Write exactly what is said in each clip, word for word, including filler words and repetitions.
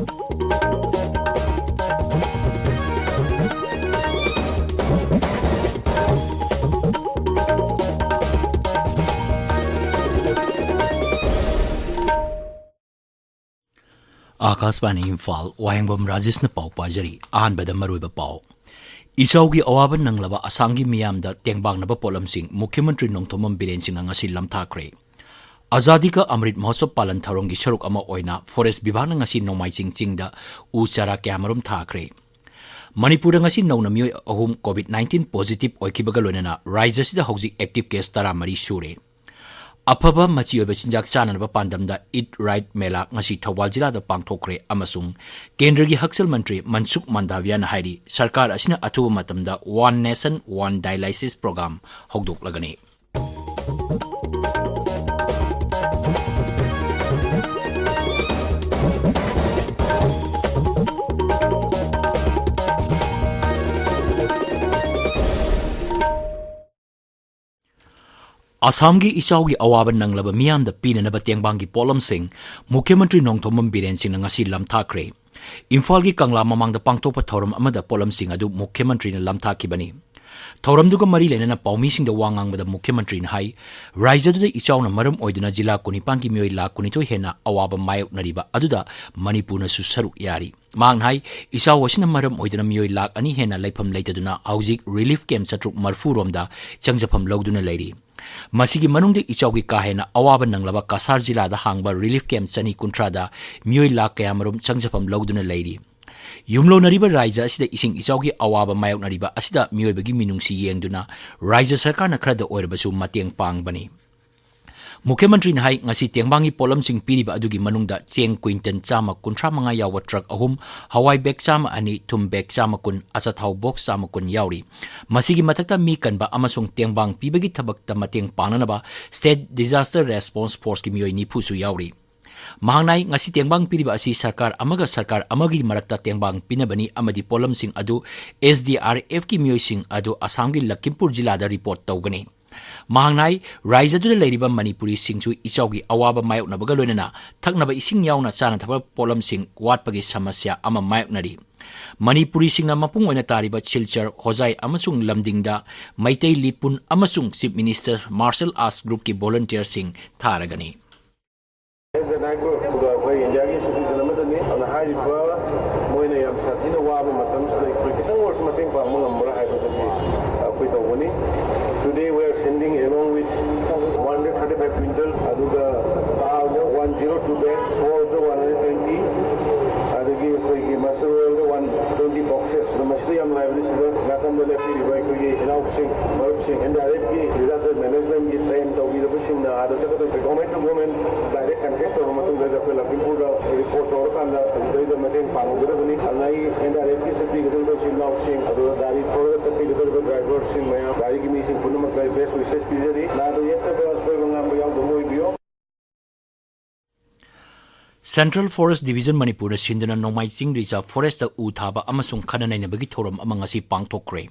ꯑꯥꯀꯥꯁꯕꯥꯅꯤ ꯏꯝꯐꯥꯜ, ꯋꯥꯍꯦꯡꯕꯝ ꯔꯥꯖꯦꯁꯅ ꯄꯥꯎ ꯄꯥꯖꯔꯤ꯫ ꯑꯍꯥꯟꯕꯗ ꯃꯔꯨꯑꯣꯏꯕ ꯄꯥꯎ꯫ ꯏꯆꯥꯎꯒꯤ ꯑꯋꯥꯕ ꯅꯪꯂꯕ ꯑꯁꯥꯝꯒꯤ ꯃꯤꯌꯥꯝꯗ ꯇꯦꯡꯕꯥꯡꯅꯕ ꯄꯣꯠꯂꯝꯁꯤꯡ ꯃꯨꯈ꯭ꯌ ꯃꯟꯇ꯭ꯔꯤ ꯅꯣꯡꯊꯣꯝꯕꯝ ꯕꯤꯔꯦꯟ ꯁꯤꯡꯅ ꯉꯁꯤ ꯂꯝꯊꯥꯈ꯭ꯔꯦ꯫ ꯑꯖꯥꯗꯤ ꯀꯥ ꯑꯃ꯭ꯔꯤꯠ ꯃꯍꯣꯠꯁꯕ ꯄꯥꯂꯟ ꯊꯧꯔꯝꯒꯤ ꯁꯔꯨꯛ ꯑꯃ ꯑꯣꯏꯅ ꯐꯣꯔꯦꯁ ꯕꯤꯚꯥꯒꯅ ꯉꯁꯤ ꯅꯣꯡꯃꯥꯏꯖꯤꯡ ꯆꯤꯡꯗ ꯎ ꯆꯥꯔꯥ ꯀꯌꯥꯃꯔꯨꯝ ꯊꯥꯈ꯭ꯔꯦ꯫ ꯃꯅꯤꯄꯨꯔꯗ ꯉꯁꯤ ꯅꯧꯅ ꯃꯤꯑꯣꯏ ꯑꯍꯨꯝ COVID nineteen positive ꯑꯣꯏꯈꯤꯕꯒ ꯂꯣꯏꯅꯅ ꯔꯥꯖ꯭ꯌꯁꯤꯗ ꯍꯧꯖꯤꯛ active case ꯇꯔꯥꯃꯔꯤ ꯁꯨꯔꯦ꯫ ꯑꯐꯕ ꯃꯆꯤ ꯑꯣꯏꯕ ꯆꯤꯟꯖꯥꯛ ꯆꯥꯅꯅꯕ ꯄꯥꯟꯗꯝꯗ Eat Right ꯃꯦꯂꯥ ꯉꯁꯤ ꯊꯧꯕꯥꯜ ꯖꯤꯂꯥꯗ ꯄꯥꯡꯊꯣꯛꯈ꯭ꯔꯦ ꯑꯃꯁꯨꯡ ꯀꯦꯟꯗ꯭ꯔꯒꯤ ꯍꯛꯁꯦꯜ ꯃꯟꯇ꯭ꯔꯤ ꯃꯟꯁꯨꯈ ꯃꯟꯗꯥꯚꯤꯌꯥꯅ ꯍꯥꯏꯔꯤ, ꯁꯔꯀꯥꯔ ꯑꯁꯤꯅ ꯑꯊꯨꯕ ꯃꯇꯝꯗ One Nation One Dialysis Program ꯍꯧꯗꯣꯛꯂꯒꯅꯤ꯫ ꯑꯁꯥꯝꯒꯤ ꯏꯆꯥꯎꯒꯤ ꯑꯋꯥꯕ ꯅꯪꯂꯕ ꯃꯤꯌꯥꯝꯗ ꯄꯤꯅꯅꯕ ꯇꯦꯡꯕꯥꯡꯒꯤ ꯄꯣꯠꯂꯝꯁꯤꯡ ꯃꯨꯈ꯭ꯌ ꯃꯟꯇ꯭ꯔꯤ ꯅꯣꯡꯊꯣꯝꯕꯝ ꯕꯤꯔꯦꯟ ꯁꯤꯡꯅ ꯉꯁꯤ ꯂꯝꯊꯥꯈ꯭ꯔꯦ꯫ ꯏꯝꯐꯥꯜꯒꯤ ꯀꯪꯂꯥ ꯃꯃꯥꯡꯗ ꯄꯥꯡꯊꯣꯛꯄ ꯊꯧꯔꯝ ꯑꯃꯗ ꯄꯣꯠꯂꯝꯁꯤꯡ ꯑꯗꯨ ꯃꯨꯈ꯭ꯌ ꯃꯟꯇ꯭ꯔꯤꯅ ꯂꯝꯊꯥꯈꯤꯕꯅꯤ꯫ ꯊꯧꯔꯝꯗꯨꯒ ꯃꯔꯤ ꯂꯩꯅꯅ ꯄꯥꯎꯃꯤꯁꯤꯡꯗ ꯋꯥ ꯉꯥꯡꯕꯗ ꯃꯨꯈ꯭ꯌ ꯃꯟꯇ꯭ꯔꯤꯅ ꯍꯥꯏ, ꯔꯥꯖ꯭ꯌꯗꯨꯗ ꯏꯆꯥꯎꯅ ꯃꯔꯝ ꯑꯣꯏꯗꯨꯅ ꯖꯤꯂꯥ ꯀꯨꯟꯅꯤꯄꯥꯟꯒꯤ ꯃꯤꯑꯣꯏ ꯂꯥꯈ ꯀꯨꯟꯅꯤꯊꯣꯏ ꯍꯦꯟꯅ ꯑꯋꯥꯕ ꯃꯥꯌꯣꯛꯅꯔꯤꯕ ꯑꯗꯨꯗ ꯃꯅꯤꯄꯨꯔꯅꯁꯨ ꯁꯔꯨꯛ ꯌꯥꯔꯤ꯫ ꯃꯍꯥꯛꯅ ꯍꯥꯏ, ꯏꯆꯥꯎ ꯑꯁꯤꯅ ꯃꯔꯝ ꯑꯣꯏꯗꯨꯅ ꯃꯤꯑꯣꯏ ꯂꯥꯈ ꯑꯅꯤ ꯍꯦꯟꯅ ꯂꯩꯐꯝ ꯂꯩꯇꯗꯨꯅ ꯍꯧꯖꯤꯛ relief camp ꯆꯥꯇ꯭ꯔꯨꯛ ꯃꯔꯤꯐꯨ ꯔꯣꯝꯗ ꯆꯪꯖꯐꯝ ꯂꯧꯗꯨꯅ ꯂꯩꯔꯤ꯫ ꯃꯁꯤꯒꯤ ꯃꯅꯨꯡꯗ ꯏꯆꯥꯎꯒꯤ ꯀꯥ ꯍꯦꯟꯅ ꯑꯋꯥꯕ ꯅꯪꯂꯕ ꯀꯁꯥꯔ ꯖꯤꯂꯥꯗ ꯍꯥꯡꯕ relief camp ꯆꯅꯤ ꯀꯨꯟꯊ꯭ꯔꯥꯗ ꯃꯤꯑꯣꯏ ꯂꯥꯈ ꯀꯌꯥꯃꯔꯨꯝ ꯆꯪꯖꯐꯝ ꯂꯧꯗꯨꯅ ꯂꯩꯔꯤ꯫ ꯌꯨꯝꯂꯣꯟꯅꯔꯤꯕ ꯔꯥꯖ꯭ꯌ ꯑꯁꯤꯗ ꯏꯁꯤꯡ ꯏꯆꯥꯎꯒꯤ ꯑꯋꯥꯕ ꯃꯥꯌꯣꯛꯅꯔꯤꯕ ꯑꯁꯤꯗ ꯃꯤꯑꯣꯏꯕꯒꯤ ꯃꯤꯅꯨꯡꯁꯤ ꯌꯦꯡꯗꯨꯅ ꯔꯥꯖ꯭ꯌ ꯁꯔꯀꯥꯔꯅ ꯈꯔꯗ ꯑꯣꯏꯔꯕꯁꯨ ꯃꯇꯦꯡ ꯄꯥꯡꯕꯅꯤ꯫ ꯃꯨꯈ꯭ꯌ ꯃꯟꯇ꯭ꯔꯤꯅ ꯍꯥꯏ, ꯉꯁꯤ ꯇꯦꯡꯕꯥꯡꯒꯤ ꯄꯣꯠꯂꯝꯁꯤꯡ ꯄꯤꯔꯤꯕ ꯑꯗꯨꯒꯤ ꯃꯅꯨꯡꯗ ꯆꯦꯡ ꯀ꯭ꯋꯤꯟꯇꯜ ꯆꯥꯝꯃ ꯀꯨꯟꯊ꯭ꯔꯥ ꯃꯉꯥ ꯌꯥꯎꯕ ꯇ꯭ꯔꯛ ꯑꯍꯨꯝ, ꯍꯋꯥꯏ ꯕꯦꯒ ꯆꯥꯝꯃ ꯑꯅꯤ, ꯊꯨꯝ ꯕꯦꯒ ꯆꯥꯝꯃ ꯀꯨꯟ, ꯑꯆꯥꯊꯥꯎ ꯕꯣꯛꯁ ꯆꯥꯝꯃ ꯀꯨꯟ ꯌꯥꯎꯔꯤ꯫ ꯃꯁꯤꯒꯤ ꯃꯊꯛꯇ ꯃꯤ ꯀꯟꯕ ꯑꯃꯁꯨꯡ ꯇꯦꯡꯕꯥꯡ ꯄꯤꯕꯒꯤ ꯊꯕꯛꯇ ꯃꯇꯦꯡ ꯄꯥꯡꯅꯅꯕ State Disaster Response Forceꯀꯤ ꯃꯤꯑꯣꯏ ꯅꯤꯐꯨꯁꯨ ꯌꯥꯎꯔꯤ꯫ ꯃꯍꯥꯛꯅ ꯍꯥꯏ, ꯉꯁꯤ ꯇꯦꯡꯕꯥꯡ ꯄꯤꯔꯤꯕ ꯑꯁꯤ ꯁꯔꯀꯥꯔ ꯑꯃꯒ ꯁꯔꯀꯥꯔ ꯑꯃꯒꯤ ꯃꯔꯛꯇ ꯇꯦꯡꯕꯥꯡ ꯄꯤꯅꯕꯅꯤ ꯑꯃꯗꯤ ꯄꯣꯠꯂꯝꯁꯤꯡ ꯑꯗꯨ SDRFꯀꯤ ꯃꯤꯑꯣꯏꯁꯤꯡ ꯑꯗꯨ ꯑꯁꯥꯝꯒꯤ ꯂꯈꯤꯝꯄꯨꯔ ꯖꯤꯂꯥꯗ ꯔꯤꯄꯣꯔꯠ ꯇꯧꯒꯅꯤ꯫ ꯃꯍꯥꯛꯅ ꯍꯥꯏ, ꯔꯥꯏꯖ꯭ꯌꯗꯨꯗ ꯂꯩꯔꯤꯕ ꯃꯅꯤꯄꯨꯔꯤꯁꯤꯡꯁꯨ ꯏꯆꯥꯎꯒꯤ ꯑꯋꯥꯕ ꯃꯥꯌꯣꯛꯅꯕꯒ ꯂꯣꯏꯅꯅ ꯊꯛꯅꯕ ꯏꯁꯤꯡ ꯌꯥꯎꯅ ꯆꯥꯅ ꯊꯛꯅꯕ ꯄꯣꯠꯂꯝꯁꯤꯡ ꯋꯥꯠꯄꯒꯤ ꯁꯃꯁ꯭ꯌꯥ ꯑꯃ ꯃꯥꯌꯣꯛꯅꯔꯤ꯫ ꯃꯅꯤꯄꯨꯔꯤꯁꯤꯡꯅ ꯃꯄꯨꯡ ꯑꯣꯏꯅ ꯇꯥꯔꯤꯕ ꯁꯤꯜꯆꯔ, ꯍꯣꯖꯥꯏ ꯑꯃꯁꯨꯡ ꯂꯝꯗꯤꯡꯗ ꯃꯩꯇꯩ ꯂꯤꯄꯨꯟ ꯑꯃꯁꯨꯡ Chief Minister Martial Arts Groupꯀꯤ volunteerꯁꯤꯡ ꯊꯥꯔꯒꯅꯤ꯫ ꯑꯦꯁ ꯑꯦꯟ ꯑꯥꯏ ꯒ꯭ꯔꯨꯞ, ꯑꯗꯨꯒ ꯑꯩꯈꯣꯏ ꯏꯟꯗꯤꯌꯥꯒꯤ ꯁꯤꯇꯤꯖꯟ ꯑꯃꯗꯅꯤ꯫ ꯑꯗꯨꯅ ꯍꯥꯏꯔꯤꯕ ꯃꯣꯏꯅ ꯌꯥꯝ ꯁꯥꯊꯤꯅ ꯋꯥꯕ ꯃꯇꯝꯁꯤꯗ ꯑꯩꯈꯣꯏ ꯈꯤꯇꯪ ꯑꯣꯏꯔꯁꯨ ꯃꯇꯦꯡ ꯄꯥꯡꯕ ꯉꯝꯕ꯭ꯔꯥ ꯍꯥꯏꯕꯗꯨꯒꯤ ꯑꯩꯈꯣꯏ ꯇꯧꯕꯅꯤ꯫ Today we are sending along with one hundred thirty-five quintal, ꯑꯗꯨꯒ ꯇꯥꯜꯗ one zero two bag, ꯁꯣꯜꯗ one hundred twenty, ꯑꯗꯒꯤ ꯑꯩꯈꯣꯏꯒꯤ mustard oilꯗ one twenty boxes꯫ ꯑꯗꯣ ꯃꯁꯤꯗ ꯌꯥꯝ ꯅꯨꯡꯉꯥꯏꯕꯗꯤ ꯁꯤꯗ ꯅꯥꯀꯟꯗ ꯂꯦꯞꯄꯤꯔꯤꯕ ꯑꯩꯈꯣꯏꯒꯤ ꯏꯅꯥꯎꯁꯤꯡ, ꯃꯔꯨꯞꯁꯤꯡ, ꯑꯦꯟ ꯗꯤ ꯑꯥꯔ ꯑꯦꯐꯀꯤ disaster managementꯀꯤ train ꯇꯧꯕꯤꯔꯕꯁꯤꯡꯅ ꯑꯥꯗ ꯆꯠꯀꯗꯣꯏ government to government direct contact ꯇꯧꯔꯕ ꯃꯇꯨꯡꯗ ꯑꯩꯈꯣꯏ ꯂꯈꯤꯝꯄꯨꯔꯗ report ꯇꯧꯔꯀꯥꯟꯗ ꯑꯗꯨꯗꯩꯗ ꯃꯇꯦꯡ ꯄꯥꯡꯉꯨꯒꯗꯕꯅꯤ꯫ ꯑꯗꯨꯅ ꯑꯩ ꯑꯦꯟ ꯗꯤ ꯑꯥꯔ ꯑꯦꯐꯀꯤ ꯆꯠꯄꯤꯒꯗꯧꯔꯤꯕ ꯏꯆꯤꯜ ꯏꯅꯥꯎꯁꯤꯡ, ꯑꯗꯨꯒ ꯒꯥꯔꯤ ꯊꯧꯔꯒ ꯆꯠꯄꯤꯒꯗꯧꯔꯤꯕ driverꯁꯤꯡ ꯃꯌꯥꯝ, ꯒꯥꯔꯤꯒꯤ ꯃꯤꯁꯤꯡ ꯄꯨꯝꯅꯃꯛꯇ ꯑꯩ best wishes ꯄꯤꯖꯔꯤ꯫ ꯅꯥꯗ ꯌꯦꯛꯇꯕ, ꯁꯣꯏꯕ ꯉꯥꯝꯕ ꯌꯥꯎꯗꯕ ꯑꯣꯏꯕꯤꯌꯣ꯫ Central Forest Division ꯃꯅꯤꯄꯨꯔꯅ ꯁꯤꯟꯗꯨꯅ ꯅꯣꯡꯃꯥꯏ ꯆꯤꯡ Reserve Forestꯇ ꯎ ꯊꯥꯕ ꯑꯃꯁꯨꯡ ꯈꯟꯅ ꯅꯩꯅꯕꯒꯤ ꯊꯧꯔꯝ ꯑꯃ ꯉꯁꯤ ꯄꯥꯡꯊꯣꯛꯈ꯭ꯔꯦ꯫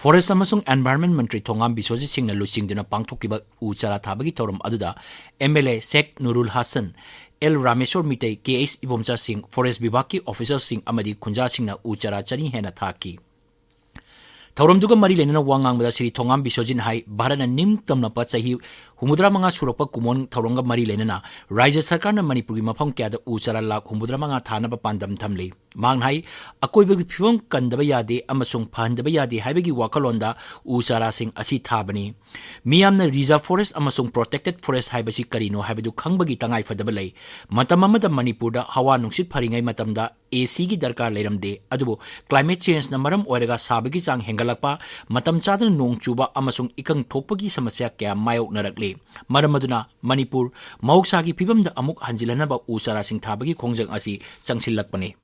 Forest ꯑꯃꯁꯨꯡ Environment ꯃꯟꯇ꯭ꯔꯤ ꯊꯣꯉꯥꯝ ꯕꯤꯁꯣꯖꯤꯠ ꯁꯤꯡꯅ ꯂꯨꯆꯤꯡꯗꯨꯅ ꯄꯥꯡꯊꯣꯛꯈꯤꯕ ꯎ ꯆꯥꯔꯥ ꯊꯥꯕꯒꯤ ꯊꯧꯔꯝ ꯑꯗꯨꯗ M L A Sheikh Nurul Hasan, L Rameshor Meetei, K H Ibomcha Singh, Forest ꯕꯤꯚꯥꯒꯀꯤ officerꯁꯤꯡ ꯑꯃꯗꯤ ꯈꯨꯟꯖꯥꯁꯤꯡꯅ ꯎ ꯆꯥꯔꯥ ꯆꯅꯤ ꯍꯦꯟꯅ ꯊꯥꯈꯤ꯫ ꯊꯧꯔꯝꯗꯨꯒ ꯃꯔꯤ ꯂꯩꯅꯅ ꯋꯥ ꯉꯥꯡꯕꯗ ꯁ꯭ꯔꯤ ꯊꯣꯉꯥꯝ ꯕꯤꯁꯣꯖꯤꯠꯅ ꯍꯥꯏ, ꯚꯥꯔꯠꯅ ꯅꯤꯡꯇꯝꯂꯛꯄ ꯆꯍꯤ ꯍꯨꯝꯐꯨꯇꯔꯥ ꯃꯉꯥ ꯁꯨꯔꯛꯄ ꯀꯨꯝꯑꯣꯟ ꯊꯧꯔꯝꯒ ꯃꯔꯤ ꯂꯩꯅꯅ ꯔꯥꯖ꯭ꯌ ꯁꯔꯀꯥꯔꯅ ꯃꯅꯤꯄꯨꯔꯒꯤ ꯃꯐꯝ ꯀꯌꯥꯗ ꯎ ꯆꯥꯔꯥ ꯂꯥꯈ ꯍꯨꯝꯐꯨꯇꯔꯥ ꯃꯉꯥ ꯊꯥꯅꯕ ꯄꯥꯟꯗꯝ ꯊꯝꯂꯤ꯫ ꯃꯍꯥꯛꯅ ꯍꯥꯏ, ꯑꯀꯣꯏꯕꯒꯤ ꯐꯤꯕꯝ ꯀꯟꯗꯕ ꯌꯥꯗꯦ ꯑꯃꯁꯨꯡ ꯐꯍꯟꯗꯕ ꯌꯥꯗꯦ ꯍꯥꯏꯕꯒꯤ ꯋꯥꯈꯜꯂꯣꯟꯗ ꯎ ꯆꯥꯔꯥꯁꯤꯡ ꯑꯁꯤ ꯊꯥꯕꯅꯤ꯫ ꯃꯤꯌꯥꯝꯅ Reserve Forest ꯑꯃꯁꯨꯡ Protected Forest ꯍꯥꯏꯕꯁꯤ ꯀꯔꯤꯅꯣ ꯍꯥꯏꯕꯗꯨ ꯈꯪꯕꯒꯤ ꯇꯉꯥꯏꯐꯗꯕ ꯂꯩ꯫ ꯃꯇꯝ ꯑꯃꯗ ꯃꯅꯤꯄꯨꯔꯗ ꯍꯋꯥ ꯅꯨꯡꯁꯤꯠ ꯐꯔꯤꯉꯩ ꯃꯇꯝꯗ ꯑꯦ ꯁꯤꯒꯤ ꯗꯔꯀꯥꯔ ꯂꯩꯔꯝꯗꯦ, ꯑꯗꯨꯕꯨ climate changeꯅ ꯃꯔꯝ ꯑꯣꯏꯔꯒ ꯁꯥꯕꯒꯤ ꯆꯥꯡ ꯍꯦꯟꯒꯠꯂꯛꯄ, ꯃꯇꯝ ꯆꯥꯗꯅ ꯅꯣꯡ ꯆꯨꯕ ꯑꯃꯁꯨꯡ ꯏꯀꯪ ꯊꯣꯛꯄꯒꯤ ꯁꯃꯁ꯭ꯌꯥ ꯀꯌꯥ ꯃꯥꯌꯣꯛꯅꯔꯛꯂꯤ꯫ ꯃꯔꯝ ꯑꯗꯨꯅ ꯃꯅꯤꯄꯨꯔ ꯃꯍꯧꯁꯥꯒꯤ ꯐꯤꯕꯝꯗ ꯑꯃꯨꯛ ꯍꯟꯖꯤꯜꯍꯟꯅꯕ ꯎ ꯆꯥꯔꯥꯁꯤꯡ ꯊꯥꯕꯒꯤ ꯈꯣꯡꯖꯪ ꯑꯁꯤ ꯆꯪꯁꯤꯜꯂꯛꯄꯅꯤ꯫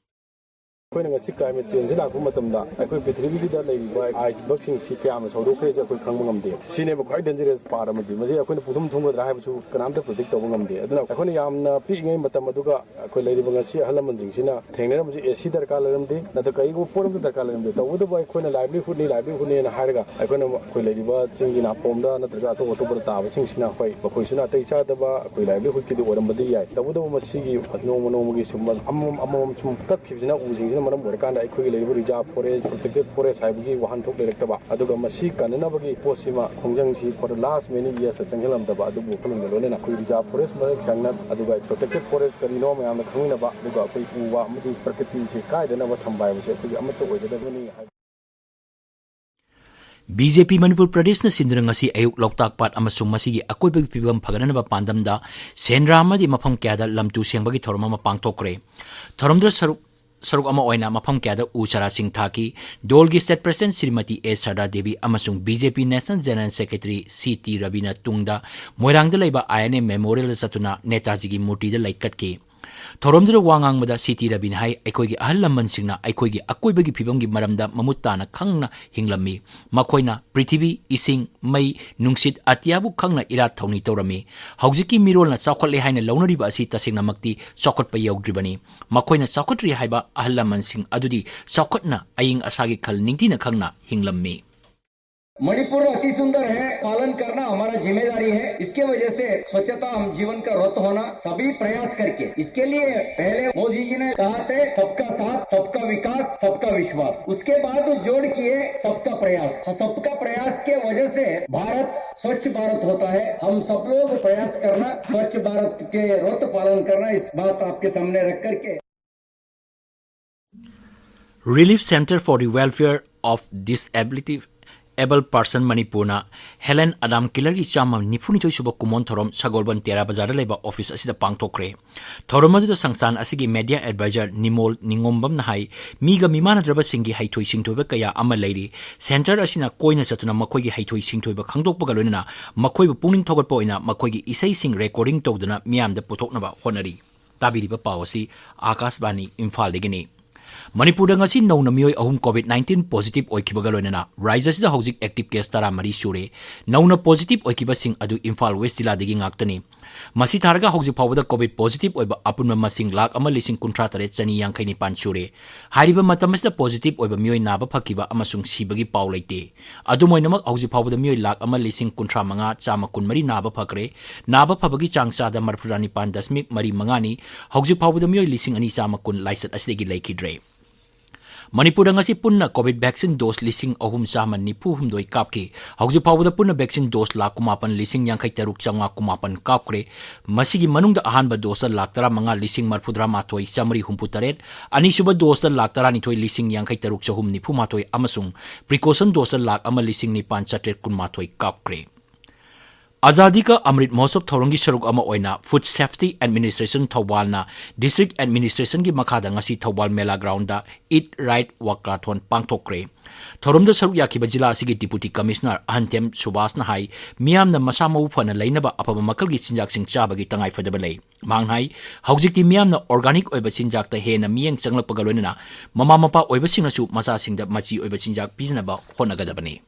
ꯑꯩꯈꯣꯏꯅ ꯉꯁꯤ climate change ꯂꯥꯛꯄ ꯃꯇꯝꯗ ꯑꯩꯈꯣꯏ ꯄ꯭ꯔꯤꯊꯤꯕꯤꯒꯤꯗ ꯂꯩꯔꯤꯕ icebergꯁꯤꯡꯁꯤ ꯀꯌꯥꯝꯅ ꯁꯧꯗꯣꯛꯈ꯭ꯔꯦꯁꯦ ꯑꯩꯈꯣꯏ ꯈꯪꯕ ꯉꯝꯗꯦ꯫ ꯁꯤꯅꯦꯕ ꯈ꯭ꯋꯥꯏ dangerous part ꯑꯃꯗꯤ꯫ ꯃꯁꯤ ꯑꯩꯈꯣꯏꯅ ꯄꯨꯡꯊꯨꯝ ꯊꯨꯝꯒꯗ꯭ꯔꯥ ꯍꯥꯏꯕꯁꯨ ꯀꯅꯥꯝꯇ predict ꯇꯧꯕ ꯉꯝꯗꯦ꯫ ꯑꯗꯨꯅ ꯑꯩꯈꯣꯏꯅ ꯌꯥꯝꯅ ꯄꯤꯛꯏꯉꯩ ꯃꯇꯝ ꯑꯗꯨꯒ ꯑꯩꯈꯣꯏ ꯂꯩꯔꯤꯕ ꯉꯁꯤ ꯑꯍꯜ ꯂꯃꯟꯁꯤꯡꯁꯤꯅ ꯊꯦꯡꯅꯔꯝꯕꯁꯤ AC ꯗꯔꯀꯥꯔ ꯂꯩꯔꯝꯗꯦ, ꯅꯠꯇ꯭ꯔꯒ ꯀꯔꯤꯒꯨꯝꯕ ꯄꯣꯠ ꯑꯃꯠꯇ ꯗꯔꯀꯥꯔ ꯂꯩꯔꯝꯗꯦ꯫ ꯇꯧꯕꯇꯕꯨ ꯑꯩꯈꯣꯏꯅ livelihoodꯅꯤ, livelihoodꯅꯤꯅ ꯍꯥꯏꯔꯒ ꯑꯩꯈꯣꯏꯅ ꯑꯩꯈꯣꯏ ꯂꯩꯔꯤꯕ ꯆꯤꯡꯒꯤ ꯅꯥꯄꯣꯝꯗ ꯅꯠꯇ꯭ꯔꯒ ꯑꯇꯣꯞ ꯑꯇꯣꯞꯄꯗ ꯇꯥꯕꯁꯤꯡꯁꯤꯅ, ꯍꯣꯏ, ꯃꯈꯣꯏꯁꯤꯅ ꯑꯇꯩ ꯆꯥꯗꯕ ꯑꯩꯈꯣꯏ livelihoodꯀꯤꯗꯤ ꯑꯣꯏꯔꯝꯕꯗꯤ ꯌꯥꯏ꯫ ꯇꯧꯕꯇꯕꯨ ꯃꯁꯤꯒꯤ ꯅꯣꯡꯃ ꯅꯣꯡꯃꯒꯤ ꯁꯨꯝ ꯑꯃꯃꯝ ꯑꯃꯃꯝ ꯁꯨꯝ ꯀꯛꯈꯤꯕꯁꯤꯅ, ꯎꯁꯤꯡꯁꯤꯅ ꯃꯔꯝ ꯑꯣꯏꯔꯀꯥꯟꯗ ꯑꯩꯈꯣꯏꯒꯤ ꯂꯩꯔꯤꯕ reserve forest, protected forest ꯍꯥꯏꯕꯒꯤ ꯋꯥꯍꯟꯊꯣꯛ ꯂꯩꯔꯛꯇꯕ, ꯑꯗꯨꯒ ꯃꯁꯤ ꯀꯟꯅꯅꯕꯒꯤ ꯄꯣꯠꯁꯤꯃ ꯈꯣꯡꯖꯪꯁꯤ for the last many yearsꯇ ꯆꯪꯁꯤꯜꯂꯝꯗꯕ ꯑꯗꯨꯕꯨ ꯈꯨꯅꯨꯡꯒ ꯂꯣꯏꯅꯅ ꯑꯩꯈꯣꯏ reserve forest ꯃꯔꯛ ꯁꯪꯅ, ꯑꯗꯨꯒ protected forest ꯀꯔꯤꯅꯣ ꯃꯌꯥꯝꯅ ꯈꯪꯃꯤꯟꯅꯕ, ꯑꯗꯨꯒ ꯑꯩꯈꯣꯏ ꯎ ꯋꯥ ꯑꯃꯗꯤ ꯄ꯭ꯔꯀ꯭ꯔꯤꯇꯤꯁꯤ ꯀꯥꯏꯗꯅꯕ ꯊꯝꯕ ꯍꯥꯏꯕꯁꯦ ꯑꯩꯈꯣꯏꯒꯤ ꯑꯃꯠꯇ ꯑꯣꯏꯒꯗꯕꯅꯤ ꯍꯥꯏꯕ꯫ BJP ꯃꯅꯤꯄꯨꯔ ꯄ꯭ꯔꯗꯦꯁꯅ ꯁꯤꯟꯗꯨꯅ ꯉꯁꯤ ꯑꯌꯨꯛ ꯂꯣꯛꯇꯥꯛ ꯄꯥꯠ ꯑꯃꯁꯨꯡ ꯃꯁꯤꯒꯤ ꯑꯀꯣꯏꯕꯒꯤ ꯐꯤꯕꯝ ꯐꯒꯠꯅꯅꯕ ꯄꯥꯟꯗꯝꯗ ꯁꯦꯟꯗ꯭ꯔꯥ ꯑꯃꯗꯤ ꯃꯐꯝ ꯀꯌꯥꯗ ꯂꯝ ꯇꯨ ꯁꯦꯡꯕꯒꯤ ꯊꯧꯔꯝ ꯑꯃ ꯄꯥꯡꯊꯣꯛꯈ꯭ꯔꯦ꯫ ꯊꯧꯔꯝꯗꯨꯗ ꯁꯔꯨꯛ, ꯁꯔꯨꯛ ꯑꯃ ꯑꯣꯏꯅ ꯃꯐꯝ ꯀꯌꯥꯗ ꯎ ꯆꯥꯔꯥꯁꯤꯡ ꯊꯥꯈꯤ꯫ ꯗꯣꯜꯒꯤ state president ꯁ꯭ꯔꯤꯃꯇꯤ ꯑꯦ ꯁꯔꯗꯥ ꯗꯦꯕꯤ ꯑꯃꯁꯨꯡ BJP national general secretary C T ꯔꯕꯤꯅ ꯇꯨꯡꯗ ꯃꯣꯏꯔꯥꯡꯗ ꯂꯩꯕ INA memorialꯗ ꯆꯠꯇꯨꯅ ꯅꯦꯇꯥꯖꯤꯒꯤ ꯃꯨꯔꯇꯤꯗ ꯂꯩ ꯀꯠꯈꯤ꯫ ꯊꯧꯔꯝꯗꯨꯗ ꯋꯥ ꯉꯥꯡꯕꯗ ꯁꯤ ꯇꯤ ꯔꯕꯤꯅ ꯍꯥꯏ, ꯑꯩꯈꯣꯏꯒꯤ ꯑꯍꯜ ꯂꯃꯟꯁꯤꯡꯅ ꯑꯩꯈꯣꯏꯒꯤ ꯑꯀꯣꯏꯕꯒꯤ ꯐꯤꯕꯝꯒꯤ ꯃꯔꯝꯗ ꯃꯃꯨꯠ ꯇꯥꯅ ꯈꯪꯅ ꯍꯤꯡꯂꯝꯃꯤ꯫ ꯃꯈꯣꯏꯅ ꯄ꯭ꯔꯤꯊꯤꯕꯤ, ꯏꯁꯤꯡ, ꯃꯩ, ꯅꯨꯡꯁꯤꯠ, ꯑꯇꯤꯌꯥꯕꯨ ꯈꯪꯅ ꯏꯔꯥꯠ ꯊꯧꯅꯤ ꯇꯧꯔꯝꯃꯤ꯫ ꯍꯧꯖꯤꯛꯀꯤ ꯃꯤꯔꯣꯜꯅ ꯆꯥꯎꯈꯠꯂꯦ ꯍꯥꯏꯅ ꯂꯧꯅꯔꯤꯕ ꯑꯁꯤ ꯇꯁꯦꯡꯅꯃꯛꯇꯤ ꯆꯥꯎꯈꯠꯄ ꯌꯧꯗ꯭ꯔꯤꯕꯅꯤ꯫ ꯃꯈꯣꯏꯅ ꯆꯥꯎꯈꯠꯇ꯭ꯔꯤ ꯍꯥꯏꯕ ꯑꯍꯜ ꯂꯃꯟꯁꯤꯡ ꯑꯗꯨꯗꯤ ꯆꯥꯎꯈꯠꯅ ꯑꯏꯪ ꯑꯁꯥꯒꯤ ꯈꯜ ꯅꯤꯡꯊꯤꯅ ꯈꯪꯅ ꯍꯤꯡꯂꯝꯃꯤ꯫ मणिपुर अति सुंदर है, पालन करना हमारा जिम्मेदारी है। इसके वजह से स्वच्छता हम जीवन का व्रत होना, सभी प्रयास करके, इसके लिए पहले मोदी जी ने कहा थे, सबका साथ, सबका विकास, सबका विश्वास। उसके बाद जोड़ किए सबका प्रयास। हाँ, सबका प्रयास के वजह से भारत स्वच्छ भारत होता है। हम सब लोग प्रयास करना, स्वच्छ भारत के व्रत पालन करना, इस बात आपके सामने रख करके। Relief Centre for the Welfare of Disability, Able Person ꯃꯅꯤꯄꯨꯔꯅ ꯍꯦꯂꯦꯟ ꯑꯗꯥꯝ ꯀꯤꯂꯔꯒꯤ ꯆꯥꯝꯃ ꯅꯤꯐꯨꯅꯤꯊꯣꯏ ꯁꯨꯕ ꯀꯨꯃꯣꯟ ꯊꯧꯔꯝ ꯁꯒꯣꯜꯕꯟ ꯇꯦꯔꯥ ꯕꯖꯥꯔꯗ ꯂꯩꯕ office ꯑꯁꯤꯗ ꯄꯥꯡꯊꯣꯛꯈ꯭ꯔꯦ꯫ ꯊꯧꯔꯝ ꯑꯗꯨꯗ ꯁꯪꯁꯊꯥꯟ ꯑꯁꯤꯒꯤ media advisor ꯅꯤꯃꯣꯜ ꯅꯤꯉꯣꯝꯕꯝꯅ ꯍꯥꯏ, ꯃꯤꯒ ꯃꯤꯃꯥꯟꯅꯗ꯭ꯔꯕꯁꯤꯡꯒꯤ ꯍꯩꯊꯣꯏ ꯁꯤꯡꯊꯣꯏꯕ ꯀꯌꯥ ꯑꯃ ꯂꯩꯔꯤ꯫ Centre ꯑꯁꯤꯅ ꯀꯣꯏꯅ ꯆꯠꯇꯨꯅ ꯃꯈꯣꯏꯒꯤ ꯍꯩꯊꯣꯏ ꯁꯤꯡꯊꯣꯏꯕ ꯈꯪꯗꯣꯛꯄꯒ ꯂꯣꯏꯅꯅ ꯃꯈꯣꯏꯕꯨ ꯄꯨꯛꯅꯤꯡ ꯊꯧꯒꯠꯄ ꯑꯣꯏꯅ ꯃꯈꯣꯏꯒꯤ ꯏꯁꯩꯁꯤꯡ recording ꯇꯧꯗꯨꯅ ꯃꯤꯌꯥꯝꯗ ꯄꯨꯊꯣꯛꯅꯕ ꯍꯣꯠꯅꯔꯤ꯫ ꯇꯥꯕꯤꯔꯤꯕ ꯄꯥꯎ ꯑꯁꯤ ꯑꯥꯀꯥꯁꯕꯥꯅꯤ ꯏꯝꯐꯥꯜꯗꯒꯤꯅꯤ꯫ ꯃꯅꯤꯄꯨꯔꯗ ꯉꯁꯤ ꯅꯧꯅ ꯃꯤꯑꯣꯏ ꯑꯍꯨꯝ COVID nineteen positive ꯑꯣꯏꯈꯤꯕꯒ ꯂꯣꯏꯅꯅ ꯔꯥꯖ꯭ꯌ ꯑꯁꯤꯗ ꯍꯧꯖꯤꯛ active case ꯇꯔꯥꯃꯔꯤ ꯁꯨꯔꯦ꯫ ꯅꯧꯅ positive ꯑꯣꯏꯈꯤꯕꯁꯤꯡ ꯑꯗꯨ ꯏꯝꯐꯥꯜ West ꯖꯤꯂꯥꯗꯒꯤ ꯉꯥꯛꯇꯅꯤ꯫ ꯃꯁꯤ ꯊꯥꯔꯒ ꯍꯧꯖꯤꯛ ꯐꯥꯎꯕꯗ COVID positive ꯑꯣꯏꯕ ꯑꯄꯨꯟꯕ ꯃꯁꯤꯡ ꯂꯥꯈ ꯑꯃ ꯂꯤꯁꯤꯡ ꯀꯨꯟꯊ꯭ꯔꯥ ꯇꯔꯦꯠ ꯆꯅꯤ ꯌꯥꯡꯈꯩ ꯅꯤꯄꯥꯟ ꯁꯨꯔꯦ꯫ ꯍꯥꯏꯔꯤꯕ ꯃꯇꯝ ꯑꯁꯤꯗ positive ꯑꯣꯏꯕ ꯃꯤꯑꯣꯏ ꯅꯥꯕ ꯐꯈꯤꯕ ꯑꯃꯁꯨꯡ ꯁꯤꯕꯒꯤ ꯄꯥꯎ ꯂꯩꯇꯦ꯫ ꯑꯗꯨꯝ ꯑꯣꯏꯅꯃꯛ, ꯍꯧꯖꯤꯛ ꯐꯥꯎꯕꯗ ꯃꯤꯑꯣꯏ ꯂꯥꯈ ꯑꯃ ꯂꯤꯁꯤꯡ ꯀꯨꯟꯊ꯭ꯔꯥ ꯃꯉꯥ ꯆꯥꯝꯃ ꯀꯨꯟꯃꯔꯤ ꯅꯥꯕ ꯐꯈ꯭ꯔꯦ꯫ ꯅꯥꯕ ꯐꯕꯒꯤ ꯆꯥꯡ ꯆꯥꯗ ꯃꯔꯤꯐꯨꯇꯔꯥ ꯅꯤꯄꯥꯟ ꯗꯁꯃꯤꯛ ꯃꯔꯤ ꯃꯉꯥꯅꯤ꯫ ꯍꯧꯖꯤꯛ ꯐꯥꯎꯕꯗ ꯃꯤꯑꯣꯏ ꯂꯤꯁꯤꯡ ꯑꯅꯤ ꯆꯥꯝꯃ ꯀꯨꯟ ꯂꯥꯏꯆꯠ ꯑꯁꯤꯗꯒꯤ ꯂꯩꯈꯤꯗ꯭ꯔꯦ꯫ ꯃꯅꯤꯄꯨꯔꯗ ꯉꯁꯤ ꯄꯨꯟꯅ COVID vaccine dose ꯂꯤꯁꯤꯡ ꯑꯍꯨꯝ ꯆꯥꯝꯃ ꯅꯤꯐꯨ ꯍꯨꯝꯗꯣꯏ ꯀꯥꯞꯈꯤ꯫ ꯍꯧꯖꯤꯛ ꯐꯥꯎꯕꯗ ꯄꯨꯟꯅ vaccine dose ꯂꯥꯈ ꯀꯨꯟꯃꯥꯄꯟ ꯂꯤꯁꯤꯡ ꯌꯥꯡꯈꯩ ꯇꯔꯨꯛ ꯆꯥꯝꯃꯉꯥ ꯀꯨꯟꯃꯥꯄꯟ ꯀꯥꯞꯈ꯭ꯔꯦ꯫ ꯃꯁꯤꯒꯤ ꯃꯅꯨꯡꯗ ꯑꯍꯥꯟꯕ doseꯇ ꯂꯥꯈ ꯇꯔꯥꯃꯉꯥ ꯂꯤꯁꯤꯡ ꯃꯔꯤꯐꯨꯇꯔꯥ ꯃꯥꯊꯣꯏ ꯆꯥꯝꯃꯔꯤ ꯍꯨꯝꯐꯨ ꯇꯔꯦꯠ, ꯑꯅꯤꯁꯨꯕ doseꯇ ꯂꯥꯈ ꯇꯔꯥꯅꯤꯊꯣꯏ ꯂꯤꯁꯤꯡ ꯌꯥꯡꯈꯩ ꯇꯔꯨꯛ ꯆꯍꯨꯝ ꯅꯤꯐꯨ ꯃꯥꯊꯣꯏ ꯑꯃꯁꯨꯡ precaution doseꯇ ꯂꯥꯈ ꯑꯃ ꯂꯤꯁꯤꯡ ꯅꯤꯄꯥꯟ ꯆꯥꯇ꯭ꯔꯦꯠ ꯀꯨꯟꯃꯥꯊꯣꯏ ꯀꯥꯞꯈ꯭ꯔꯦ꯫ ꯑꯖꯥꯗꯤ ꯀꯥ ꯑꯃ꯭ꯔꯤꯠ ꯃꯍꯣꯠꯁꯕ ꯊꯧꯔꯝꯒꯤ ꯁꯔꯨꯛ ꯑꯃ ꯑꯣꯏꯅ Food Safety Administration ꯊꯧꯕꯥꯜꯅ District Administrationꯒꯤ ꯃꯈꯥꯗ ꯉꯁꯤ ꯊꯧꯕꯥꯜ ꯃꯦꯂꯥ groundꯗ Eat Right Walkathon ꯄꯥꯡꯊꯣꯛꯈ꯭ꯔꯦ꯫ ꯊꯧꯔꯝꯗ ꯁꯔꯨꯛ ꯌꯥꯈꯤꯕ ꯖꯤꯂꯥ ꯑꯁꯤꯒꯤ Deputy Commissioner ꯑꯍꯟꯊꯦꯝ ꯁꯨꯕꯥꯁꯅ ꯍꯥꯏ, ꯃꯤꯌꯥꯝꯅ ꯃꯁꯥ ꯃꯎ ꯐꯅ ꯂꯩꯅꯕ ꯑꯐꯕ ꯃꯈꯜꯒꯤ ꯆꯤꯟꯖꯥꯛꯁꯤꯡ ꯆꯥꯕꯒꯤ ꯇꯉꯥꯏꯐꯗꯕ ꯂꯩ꯫ ꯃꯍꯥꯛꯅ ꯍꯥꯏ, ꯍꯧꯖꯤꯛꯇꯤ ꯃꯤꯌꯥꯝꯅ organic ꯑꯣꯏꯕ ꯆꯤꯟꯖꯥꯛꯇ ꯍꯦꯟꯅ ꯃꯤꯠꯌꯦꯡ ꯆꯪꯂꯛꯄꯒ ꯂꯣꯏꯅꯅ ꯃꯃꯥ ꯃꯄꯥ ꯑꯣꯏꯕꯁꯤꯡꯅꯁꯨ ꯃꯆꯥꯁꯤꯡꯗ ꯃꯆꯤ ꯑꯣꯏꯕ ꯆꯤꯟꯖꯥꯛ ꯄꯤꯖꯅꯕ ꯍꯣꯠꯅꯒꯗꯕꯅꯤ꯫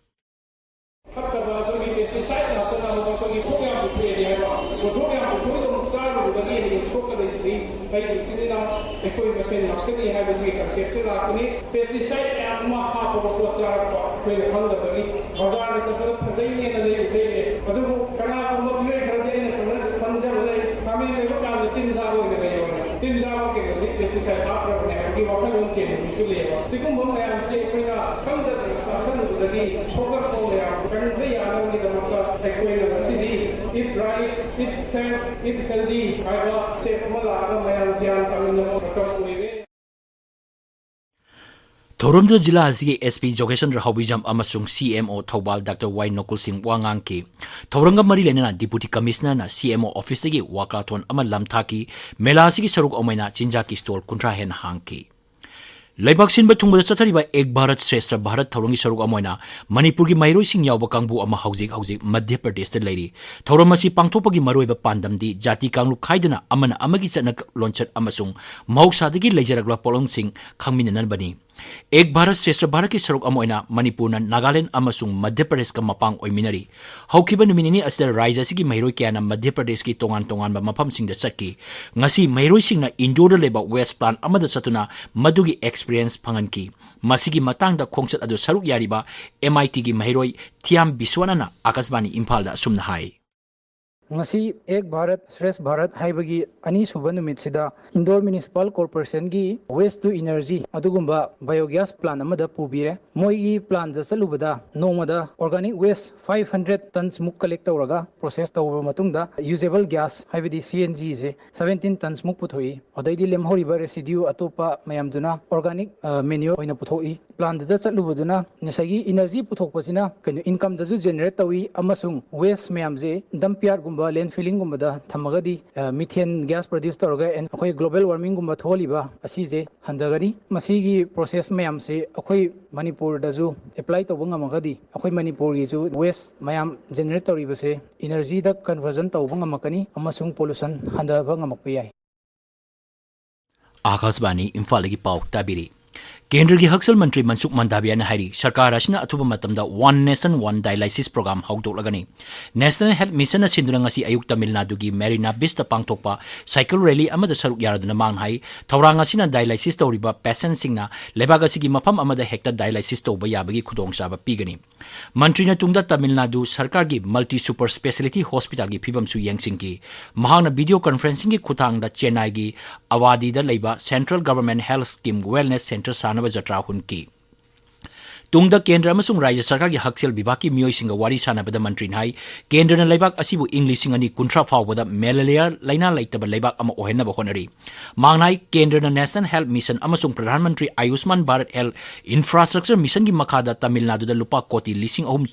ꯐꯠꯇꯕ ꯑꯩꯈꯣꯏꯒꯤ pesticide ꯉꯥꯛꯇꯅ ꯑꯃꯨꯛ ꯑꯩꯈꯣꯏꯒꯤ ꯄꯣꯠꯊꯣꯛ ꯌꯥꯝ ꯄꯨꯊꯣꯛꯑꯦꯗꯤ ꯍꯥꯏꯕ, ꯄꯣꯠꯊꯣꯛ ꯌꯥꯝ ꯄꯨꯊꯣꯛꯏꯗꯣ ꯑꯃꯨꯛ ꯆꯥꯔꯨꯕꯗꯒꯤ ꯍꯌꯦꯡ ꯁꯣꯛꯀꯗꯣꯏꯁꯤꯗꯤ ꯑꯩꯒꯤ ꯏꯆꯤꯟ ꯏꯅꯥꯎ ꯑꯩꯈꯣꯏ ꯃꯁꯦꯟ ꯉꯥꯛꯇꯅꯤ ꯍꯥꯏꯕꯁꯤꯒꯤ conceptꯁꯦ ꯂꯥꯛꯄꯅꯤ꯫ Pesticide ꯃꯌꯥꯝ ꯑꯃ ꯍꯥꯞꯄꯒ ꯄꯣꯠ ꯆꯥꯔꯛꯄ ꯑꯩꯈꯣꯏꯅ ꯈꯪꯗꯕꯒꯤ ꯕꯖꯥꯔꯗ ꯆꯠꯄꯗ ꯐꯖꯩꯅꯦꯅ ꯂꯩꯔꯨ ꯂꯩꯔꯦ꯫ ꯑꯗꯨꯕꯨ ꯀꯅꯥꯒꯨꯝꯕ ꯃꯤꯑꯣꯏ ꯈꯔꯗꯤ ꯑꯩꯅ ꯈꯪꯅ-, ꯈꯪꯖꯕ ꯂꯩ, ꯈꯥꯃꯦꯟ ꯂꯩꯕ ꯀꯥꯟꯗ ꯇꯤꯟ ꯆꯥꯕ ꯑꯣꯏꯅ ꯂꯩꯌꯣꯅ꯫ ꯇꯤꯟ ꯆꯥꯕ ꯀꯩꯅꯣꯁꯤ pesticide ꯍꯥꯞꯈ꯭ꯔꯕꯅꯦ ꯍꯥꯏꯕꯒꯤ ꯋꯥꯈꯜꯂꯣꯟ ꯆꯦꯟꯕ ꯃꯤꯁꯨ ꯂꯩꯌꯦꯕ꯫ ꯁꯤꯒꯨꯝꯕ ꯃꯌꯥꯝꯁꯦ ꯑꯩꯈꯣꯏꯅ ꯈꯪꯗꯗꯅ ꯆꯥꯁꯤꯟꯕꯗꯒꯤ ꯁꯣꯛꯂꯛꯄ ꯃꯌꯥꯝ ꯀꯟꯕ ꯌꯥꯅꯕꯒꯤꯗꯃꯛꯇ ꯑꯩꯈꯣꯏꯅ ꯉꯁꯤꯗꯤ Eat Right, Eat Safe, Eat Healthy ꯍꯥꯏꯕ concept ꯑꯃ ꯂꯥꯛꯑꯒ ꯃꯌꯥꯝ ꯒ꯭ꯌꯥꯟ ꯇꯥꯃꯤꯟꯅꯕ ꯃꯇꯝ ꯑꯣꯏꯔꯦ꯫ ꯊꯧꯔꯝꯗꯨꯗ ꯖꯤꯂꯥ ꯑꯁꯤꯒꯤ SP ꯖꯣꯒꯦꯁꯟꯗ꯭ꯔ ꯍꯥꯎꯕꯤꯖꯝ ꯑꯃꯁꯨꯡ CMO ꯊꯧꯕꯥꯜ ꯗꯥꯛꯇꯔ ꯋꯥꯏ ꯅꯣꯀꯨꯜ ꯁꯤꯡ ꯋꯥ ꯉꯥꯡꯈꯤ꯫ ꯊꯧꯔꯝꯒ ꯃꯔꯤ ꯂꯩꯅꯅ Deputy Commissionerꯅ CMO officeꯇꯒꯤ walkathon ꯑꯃ ꯂꯝꯊꯥꯈꯤ꯫ ꯃꯦꯂꯥ ꯑꯁꯤꯒꯤ ꯁꯔꯨꯛ ꯑꯃ ꯑꯣꯏꯅ ꯆꯤꯟꯖꯥꯛꯀꯤ stall ꯀꯨꯟꯊ꯭ꯔꯥ ꯍꯦꯟꯅ ꯍꯥꯡꯈꯤ꯫ ꯂꯩꯕꯥꯛ ꯁꯤꯟꯕ ꯊꯨꯡꯕꯗ ꯆꯠꯊꯔꯤꯕ ꯑꯦꯛ ꯚꯥꯔꯠ ꯁ꯭ꯔꯦꯁ꯭ꯊ ꯚꯥꯔꯠ ꯊꯧꯔꯝꯒꯤ ꯁꯔꯨꯛ ꯑꯃ ꯑꯣꯏꯅ ꯃꯅꯤꯄꯨꯔꯒꯤ ꯃꯍꯩꯔꯣꯏꯁꯤꯡ ꯌꯥꯎꯕ ꯀꯥꯡꯕꯨ ꯑꯃ ꯍꯧꯖꯤꯛ ꯍꯧꯖꯤꯛ ꯃꯙ꯭ꯌ ꯄ꯭ꯔꯗꯦꯁꯇ ꯂꯩꯔꯤ꯫ ꯊꯧꯔꯝ ꯑꯁꯤ ꯄꯥꯡꯊꯣꯛꯄꯒꯤ ꯃꯔꯨꯑꯣꯏꯕ ꯄꯥꯟꯗꯝꯗꯤ ꯖꯥꯇꯤ ꯀꯥꯡꯂꯨꯞ ꯈꯥꯏꯗꯅ ꯑꯃꯅ ꯑꯃꯒꯤ ꯆꯠꯅ ꯂꯣꯟꯆꯠ ꯑꯃꯁꯨꯡ ꯃꯍꯧꯁꯥꯗꯒꯤ ꯂꯩꯖꯔꯛꯂꯕ ꯄꯣꯠꯂꯝꯁꯤꯡ ꯈꯪꯃꯤꯟꯅꯅꯕꯅꯤ꯫ ꯑꯦꯛ ꯚꯥꯔꯠ ꯁ꯭ꯔꯦꯁ꯭ꯊ ꯚꯥꯔꯠꯀꯤ ꯁꯔꯨꯛ ꯑꯃ ꯑꯣꯏꯅ ꯃꯅꯤꯄꯨꯔꯅ ꯅꯥꯒꯥꯂꯦꯟꯗ ꯑꯃꯁꯨꯡ ꯃꯙ꯭ꯌ ꯄ꯭ꯔꯗꯦꯁꯀ ꯃꯄꯥꯡ ꯑꯣꯏꯃꯤꯟꯅꯔꯤ꯫ ꯍꯧꯈꯤꯕ ꯅꯨꯃꯤꯠ ꯅꯤꯅꯤ ꯑꯁꯤꯗ ꯔꯥꯖ꯭ꯌ ꯑꯁꯤꯒꯤ ꯃꯍꯩꯔꯣꯏ ꯀꯌꯥꯅ ꯃꯙ꯭ꯌ ꯄ꯭ꯔꯗꯦꯁꯀꯤ ꯇꯣꯉꯥꯟ ꯇꯣꯉꯥꯟꯕ ꯃꯐꯝꯁꯤꯡꯗ ꯆꯠꯈꯤ꯫ ꯉꯁꯤ ꯃꯍꯩꯔꯣꯏꯁꯤꯡꯅ ꯏꯟꯗꯣꯔꯗ ꯂꯩꯕ ꯋꯦꯁ꯭ꯠ ꯄ꯭ꯂꯥꯟꯠ ꯑꯃꯗ ꯆꯠꯇꯨꯅ ꯃꯗꯨꯒꯤ ꯑꯦꯛꯁꯄꯤꯔꯤꯌꯦꯟꯁ ꯐꯪꯍꯟꯈꯤ꯫ ꯃꯁꯤꯒꯤ ꯃꯇꯥꯡꯗ ꯈꯣꯡꯆꯠ ꯑꯗꯨ ꯁꯔꯨꯛ ꯌꯥꯔꯤꯕ ꯑꯦꯝ ꯑꯥꯏ ꯇꯤꯒꯤ ꯃꯍꯩꯔꯣꯏ ꯊꯤꯌꯥꯝ ꯕꯤꯁ꯭ꯋꯥꯅꯥꯅ ꯑꯥꯀꯥꯁꯕꯥꯅꯤ ꯏꯝꯐꯥꯜꯗ ꯑꯁꯨꯝꯅ ꯍꯥꯏ꯫ ꯉꯁꯤ ꯑꯦꯛ ꯚꯥꯔꯠ ꯁ꯭ꯔꯦꯁ꯭ꯊ ꯚꯥꯔꯠ ꯍꯥꯏꯕꯒꯤ ꯑꯅꯤꯁꯨꯕ ꯅꯨꯃꯤꯠꯁꯤꯗ ꯏꯟꯗꯣꯔ ꯃ꯭ꯌꯨꯅꯤꯁꯤꯄꯥꯜ ꯀꯣꯔꯄꯣꯔꯦꯁꯟꯒꯤ ꯋꯦꯁ꯭ꯠ ꯇꯨ ꯏꯅꯔꯖꯤ ꯑꯗꯨꯒꯨꯝꯕ ꯕꯥꯏꯑꯣꯒ꯭ꯌꯥꯁ ꯄ꯭ꯂꯥꯟꯠ ꯑꯃꯗ ꯄꯨꯕꯤꯔꯦ꯫ ꯃꯣꯏꯒꯤ ꯄ꯭ꯂꯥꯟꯠꯇ ꯆꯠꯂꯨꯕꯗ ꯅꯣꯡꯃꯗ organic waste five hundred tons ꯃꯨꯛ ꯀꯂꯦꯛ ꯇꯧꯔꯒ ꯄ꯭ꯔꯣꯁꯦꯁ ꯇꯧꯔꯕ ꯃꯇꯨꯡꯗ ꯌꯨꯖꯦꯕꯜ ꯒ꯭ꯌꯥꯁ ꯍꯥꯏꯕꯗꯤ ꯁꯤ ꯑꯦꯟ ꯖꯤꯁꯦ ꯁꯚꯦꯟꯇꯤꯟ ꯇꯟꯁ ꯃꯨꯛ ꯄꯨꯊꯣꯛꯏ꯫ ꯑꯗꯩꯗꯤ ꯂꯦꯝꯍꯧꯔꯤꯕ ꯔꯦꯁꯤꯗ꯭ꯌꯨ ꯑꯇꯣꯞꯄ ꯃꯌꯥꯝꯗꯨꯅ ꯑꯣꯔꯒꯥꯅꯤꯛ, ꯑ, ꯃꯦꯅ꯭ꯌꯨꯔ ꯑꯣꯏꯅ ꯄꯨꯊꯣꯛꯏ꯫ ꯄ꯭ꯂꯥꯟꯠꯇꯨꯗ ꯆꯠꯂꯨꯕꯗꯨꯅ ꯉꯁꯥꯏꯒꯤ ꯏꯅꯔꯖꯤ ꯄꯨꯊꯣꯛꯄꯁꯤꯅ ꯀꯩꯅꯣ ꯏꯟꯀꯝꯗꯁꯨ ꯖꯦꯅꯦꯔꯦꯠ ꯇꯧꯏ ꯑꯃꯁꯨꯡ ꯋꯦꯁ꯭ꯠ ꯃꯌꯥꯝꯁꯦ ꯗꯝꯞ ꯌꯥꯔꯗꯀꯨꯝꯕ, ꯂꯦꯟꯐꯤꯂꯤꯡꯒꯨꯝꯕꯗ ꯊꯝꯃꯒꯗꯤ, ꯑ, ꯃꯤꯊꯦꯟ ꯒ꯭ꯌꯥꯁ ꯄ꯭ꯔꯣꯗ꯭ꯌꯨꯁ ꯇꯧꯔꯒ ꯑꯦꯟ-, ꯑꯩꯈꯣꯏ ꯒ꯭ꯂꯣꯕꯦꯜ ꯋꯥꯔꯃꯤꯡꯒꯨꯝꯕ ꯊꯣꯛꯍꯜꯂꯤꯕ ꯑꯁꯤꯁꯦ ꯍꯟꯊꯒꯅꯤ꯫ ꯃꯁꯤꯒꯤ ꯄ꯭ꯔꯣꯁꯦꯁ ꯃꯌꯥꯝꯁꯦ ꯑꯩꯈꯣꯏ ꯃꯅꯤꯄꯨꯔꯗꯁꯨ ꯑꯦꯄ꯭ꯂꯥꯏ ꯇꯧꯕ ꯉꯝꯃꯒꯗꯤ ꯑꯩꯈꯣꯏ ꯃꯅꯤꯄꯨꯔꯒꯤꯁꯨ ꯋꯦꯁ꯭ꯠ ꯃꯌꯥꯝ ꯖꯦꯅꯦꯔꯦꯠ ꯇꯧꯔꯤꯕꯁꯦ ꯏꯅꯔꯖꯤꯗ ꯀꯟꯚꯔꯖꯟ ꯇꯧꯕ ꯉꯝꯃꯛꯀꯅꯤ ꯑꯃꯁꯨꯡ ꯄꯣꯂꯨꯁꯟ ꯍꯟꯊꯕ ꯉꯝꯃꯛꯄ ꯌꯥꯏ꯫ ꯑꯥꯀꯥꯁꯕꯥꯅꯤ ꯏꯝꯐꯥꯜꯗꯒꯤ ꯄꯥꯎ ꯇꯥꯕꯤꯔꯤ꯫ ꯀꯦꯟꯗ꯭ꯔꯒꯤ ꯍꯛꯁꯦꯜ ꯃꯟꯇ꯭ꯔꯤ ꯃꯟꯁꯨꯈ ꯃꯟꯗꯥꯚꯤꯌꯥꯅ ꯍꯥꯏꯔꯤ, ꯁꯔꯀꯥꯔ ꯑꯁꯤꯅ ꯑꯊꯨꯕ ꯃꯇꯝꯗ one nation one dialysis programme ꯍꯧꯗꯣꯛꯂꯒꯅꯤ꯫ ꯅꯦꯁꯅꯦꯜ ꯍꯦꯜꯊ ꯃꯤꯁꯟꯅ ꯁꯤꯟꯗꯨꯅ ꯉꯁꯤ ꯑꯌꯨꯛ ꯇꯃꯤꯜ ꯅꯥꯗꯨꯒꯤ ꯃꯦꯔꯤꯅꯥ ꯕꯤꯆꯇ ꯄꯥꯡꯊꯣꯛꯄ ꯁꯥꯏꯀꯜ ꯔꯦꯂꯤ ꯑꯃꯗ ꯁꯔꯨꯛ ꯌꯥꯔꯗꯨꯅ ꯃꯍꯥꯛꯅ ꯍꯥꯏ, ꯊꯧꯔꯥꯡ ꯑꯁꯤꯅ ꯗꯥꯏꯂꯥꯏꯁꯤꯁ ꯇꯧꯔꯤꯕ ꯄꯦꯁꯦꯟꯠꯁꯤꯡꯅ ꯂꯩꯕꯥꯛ ꯑꯁꯤꯒꯤ ꯃꯐꯝ ꯑꯃꯗ ꯍꯦꯛꯇ ꯗꯥꯏꯂꯥꯏꯁꯤꯁ ꯇꯧꯕ ꯌꯥꯕꯒꯤ ꯈꯨꯗꯣꯡꯆꯥꯕ ꯄꯤꯒꯅꯤ꯫ ꯃꯟꯇ꯭ꯔꯤꯅ ꯇꯨꯡꯗ ꯇꯃꯤꯜ ꯅꯥꯗꯨ ꯁꯔꯀꯥꯔꯒꯤ ꯃꯜꯇꯤ ꯁꯨꯄꯔ ꯁ꯭ꯄꯦꯁꯤꯌꯦꯂꯤꯇꯤ ꯍꯣꯁꯄꯤꯇꯥꯜꯒꯤ ꯐꯤꯕꯝꯁꯨ ꯌꯦꯡꯁꯤꯟꯈꯤ꯫ ꯃꯍꯥꯛꯅ ꯚꯤꯗꯤꯑꯣ ꯀꯟꯐꯔꯦꯟꯁꯤꯡꯒꯤ ꯈꯨꯠꯊꯥꯡꯗ ꯆꯦꯟꯅꯥꯏꯒꯤ ꯑꯋꯥꯗꯤꯗ ꯂꯩꯕ central government health scheme wellness centre ꯁꯥꯅꯕ ꯖꯇ꯭ꯔꯥ ꯍꯨꯟꯈꯤ꯫ ꯇꯨꯡꯗ ꯀꯦꯟꯗ꯭ꯔ ꯑꯃꯁꯨꯡ ꯔꯥꯖ꯭ꯌ ꯁꯔꯀꯥꯔꯒꯤ ꯍꯛꯁꯦꯜ ꯕꯤꯚꯥꯒꯀꯤ ꯃꯤꯑꯣꯏꯁꯤꯡꯒ ꯋꯥꯔꯤ ꯁꯥꯟꯅꯕꯗ ꯃꯟꯇ꯭ꯔꯤꯅ ꯍꯥꯏ, ꯀꯦꯟꯗ꯭ꯔꯅ ꯂꯩꯕꯥꯛ ꯑꯁꯤꯕꯨ ꯏꯪ ꯂꯤꯁꯤꯡ ꯑꯅꯤ ꯀꯨꯟꯊ꯭ꯔꯥ ꯐꯥꯎꯕꯗ ꯃꯦꯂꯦꯔꯤꯌꯥ ꯂꯥꯏꯅꯥ ꯂꯩꯇꯕ ꯂꯩꯕꯥꯛ ꯑꯃ ꯑꯣꯏꯍꯟꯅꯕ ꯍꯣꯠꯅꯔꯤ꯫ ꯃꯍꯥꯛꯅ ꯍꯥꯏ, ꯀꯦꯟꯗ꯭ꯔꯅ National Health Mission ꯑꯃꯁꯨꯡ ꯄ꯭ꯔꯙꯥꯟ ꯃꯟꯇ꯭ꯔꯤ ꯑꯌꯨꯁꯃꯥꯟ ꯚꯥꯔꯠ Health Infrastructure Missionꯒꯤ ꯃꯈꯥꯗ ꯇꯥꯃꯤꯜ ꯅꯥꯗꯨꯗ ꯂꯨꯄꯥ ꯀꯣꯇꯤ ꯂꯤꯁꯤꯡ ꯑꯍꯨꯝ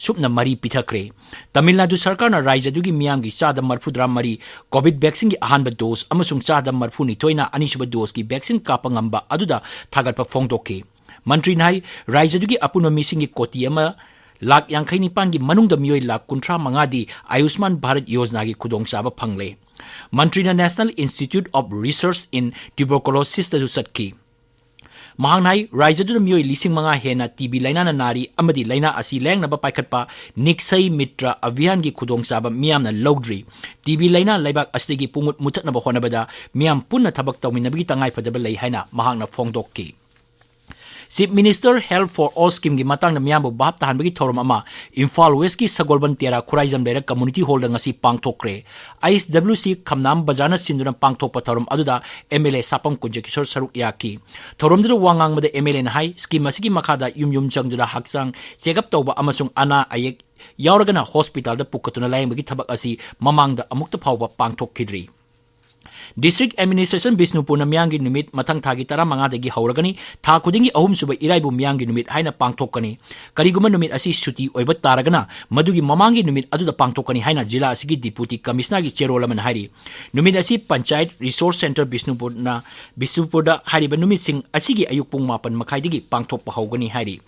ꯁꯨꯞꯅ ꯃꯔꯤ ꯄꯤꯊꯈ꯭ꯔꯦ꯫ ꯇꯥꯃꯤꯜ ꯅꯥꯗꯨ ꯁꯔꯀꯥꯔꯅ ꯔꯥꯖ꯭ꯌ ꯑꯗꯨꯒꯤ ꯃꯤꯌꯥꯝꯒꯤ ꯆꯥꯗ ꯃꯔꯤꯐꯨꯇꯔꯥ ꯃꯔꯤ ꯀꯣꯚꯤꯗ ꯚꯦꯛꯁꯤꯟꯒꯤ ꯑꯍꯥꯟꯕ ꯗꯣꯁ ꯑꯃꯁꯨꯡ ꯆꯥꯗ ꯃꯔꯤꯐꯨꯅꯤꯊꯣꯏꯅ ꯑꯅꯤꯁꯨꯕ ꯗꯣꯁꯀꯤ ꯚꯦꯛꯁꯤꯟ ꯀꯥꯞꯄ ꯉꯝꯕ ꯑꯗꯨꯗ ꯊꯥꯒꯠꯄ ꯐꯣꯡꯗꯣꯛꯈꯤ꯫ ꯃꯟꯇ꯭ꯔꯤꯅ ꯍꯥꯏ, ꯔꯥꯖ꯭ꯌ ꯑꯗꯨꯒꯤ ꯑꯄꯨꯟꯕ ꯃꯤꯁꯤꯡꯒꯤ ꯀꯣꯇꯤ ꯑꯃ ꯂꯥꯈ ꯌꯥꯡꯈꯩ ꯅꯤꯄꯥꯟꯒꯤ ꯃꯅꯨꯡꯗ ꯃꯤꯑꯣꯏ ꯂꯥꯈ ꯀꯨꯟꯊ꯭ꯔꯥ ꯃꯉꯥꯗꯤ ꯑꯌꯨꯁꯃꯥꯟ ꯚꯥꯔꯠ ꯌꯣꯖꯅꯥꯒꯤ ꯈꯨꯗꯣꯡꯆꯥꯕ ꯐꯪꯂꯦ꯫ ꯃꯟꯇ꯭ꯔꯤꯅ National Institute of Research in Tuberculosisꯇꯁꯨ ꯆꯠꯈꯤ꯫ ꯃꯍꯥꯛꯅ ꯍꯥꯏ, ꯔꯥꯖ꯭ꯌ ꯑꯗꯨꯗ ꯃꯤꯑꯣꯏ ꯂꯤꯁꯤꯡ ꯃꯉꯥ ꯍꯦꯟꯅ ꯇꯤ ꯕꯤ ꯂꯥꯏꯅꯥꯅ ꯅꯥꯔꯤ ꯑꯃꯗꯤ ꯂꯥꯏꯅꯥ ꯑꯁꯤ ꯂꯥꯌꯦꯡꯅꯕ ꯄꯥꯏꯈꯠꯄ ꯅꯤꯛꯁꯩ ꯃꯤꯇ꯭ꯔ ꯑꯚꯤꯌꯥꯟꯒꯤ ꯈꯨꯗꯣꯡꯆꯥꯕ ꯃꯤꯌꯥꯝꯅ ꯂꯧꯗ꯭ꯔꯤ꯫ ꯇꯤ ꯕꯤ ꯂꯥꯏꯅꯥ ꯂꯩꯕꯥꯛ ꯑꯁꯤꯗꯒꯤ ꯄꯨꯡꯃꯨꯠ ꯃꯨꯊꯠꯅꯕ ꯍꯣꯠꯅꯕꯗ ꯃꯤꯌꯥꯝ ꯄꯨꯟꯅ ꯊꯕꯛ ꯇꯧꯃꯤꯟꯅꯕꯒꯤ ꯇꯉꯥꯏꯐꯗꯕ ꯂꯩ ꯍꯥꯏꯅ ꯃꯍꯥꯛꯅ ꯐꯣꯡꯗꯣꯛꯈꯤ꯫ Chief Minister Health for All Schemeꯒꯤ ꯃꯇꯥꯡꯗ ꯃꯤꯌꯥꯝꯕꯨ ꯚꯥꯞ ꯇꯥꯍꯟꯕꯒꯤ ꯊꯧꯔꯝ ꯑꯃ ꯏꯝꯐꯥꯜ ꯋꯦꯁꯀꯤ ꯁꯒꯣꯜꯕꯟ ꯇꯦꯔꯥ ꯈꯨꯔꯥꯏꯖꯝ ꯂꯩꯔꯛ ꯀꯝꯃ꯭ꯌꯨꯅꯤꯇꯤ ꯍꯣꯜꯗ ꯉꯁꯤ ꯄꯥꯡꯊꯣꯛꯈ꯭ꯔꯦ꯫ ꯑꯩꯆ ꯗꯕ꯭ꯂꯤꯎ ꯁꯤ ꯈꯝꯅꯥꯝ ꯕꯖꯥꯔꯅ ꯁꯤꯟꯗꯨꯅ ꯄꯥꯡꯊꯣꯛꯄ ꯊꯧꯔꯝ ꯑꯗꯨꯗ ꯑꯦꯝ ꯑꯦꯜ ꯑꯦ ꯁꯥꯄꯝ ꯀꯨꯟꯖꯀꯤꯁꯣꯔ ꯁꯔꯨꯛ ꯌꯥꯈꯤ꯫ ꯊꯧꯔꯝꯗꯨꯗ ꯋꯥ ꯉꯥꯡꯕꯗ ꯑꯦꯝ ꯑꯦꯜ ꯑꯦꯅ ꯍꯥꯏ, ꯁ꯭ꯀꯤꯝ ꯑꯁꯤꯒꯤ ꯃꯈꯥꯗ ꯌꯨꯝ ꯌꯨꯝ ꯆꯪꯗꯨꯅ ꯍꯛꯆꯥꯡ ꯆꯦꯛ ꯑꯞ ꯇꯧꯕ ꯑꯃꯁꯨꯡ ꯑꯅꯥ ꯑꯌꯦꯛ ꯌꯥꯎꯔꯒꯅ ꯍꯣꯁꯄꯤꯇꯥꯜꯗ ꯄꯨꯈꯠꯇꯨꯅ ꯂꯥꯌꯦꯡꯕꯒꯤ ꯊꯕꯛ ꯑꯁꯤ ꯃꯃꯥꯡꯗ ꯑꯃꯨꯛꯇ ꯐꯥꯎꯕ ꯄꯥꯡꯊꯣꯛꯈꯤꯗ꯭ꯔꯤ꯫ District Administration ꯕꯤꯁꯅꯨꯄꯨꯔꯅ ꯃꯤꯌꯥꯝꯒꯤ ꯅꯨꯃꯤꯠ ꯃꯊꯪ ꯊꯥꯒꯤ ꯇꯔꯥꯃꯉꯥꯗꯒꯤ ꯍꯧꯔꯒꯅꯤ꯫ ꯊꯥ ꯈꯨꯗꯤꯡꯒꯤ ꯑꯍꯨꯝꯁꯨꯕ ꯏꯔꯥꯏꯕꯨ ꯃꯤꯌꯥꯝꯒꯤ ꯅꯨꯃꯤꯠ ꯍꯥꯏꯅ ꯄꯥꯡꯊꯣꯛꯀꯅꯤ꯫ ꯀꯔꯤꯒꯨꯝꯕ ꯅꯨꯃꯤꯠ ꯑꯁꯤ ꯁꯨꯇꯤ ꯑꯣꯏꯕ ꯇꯥꯔꯒꯅ ꯃꯗꯨꯒꯤ ꯃꯃꯥꯡꯒꯤ ꯅꯨꯃꯤꯠ ꯑꯗꯨꯗ ꯄꯥꯡꯊꯣꯛꯀꯅꯤ ꯍꯥꯏꯅ ꯖꯤꯂꯥ ꯑꯁꯤꯒꯤ Deputy Commissionerꯒꯤ ꯆꯦꯔꯣꯜ ꯑꯃꯅ ꯍꯥꯏꯔꯤ꯫ ꯅꯨꯃꯤꯠ ꯑꯁꯤ Panchayat Resource Centre ꯕꯤꯁꯅꯨꯄꯨꯔꯅ, ꯕꯤꯁꯅꯨꯄꯨꯔꯗ ꯍꯥꯏꯔꯤꯕ ꯅꯨꯃꯤꯠꯁꯤꯡ ꯑꯁꯤꯒꯤ ꯑꯌꯨꯛ ꯄꯨꯡ ꯃꯥꯄꯟ ꯃꯈꯥꯏꯗꯒꯤ ꯄꯥꯡꯊꯣꯛꯄ ꯍꯧꯒꯅꯤ ꯍꯥꯏꯔꯤ꯫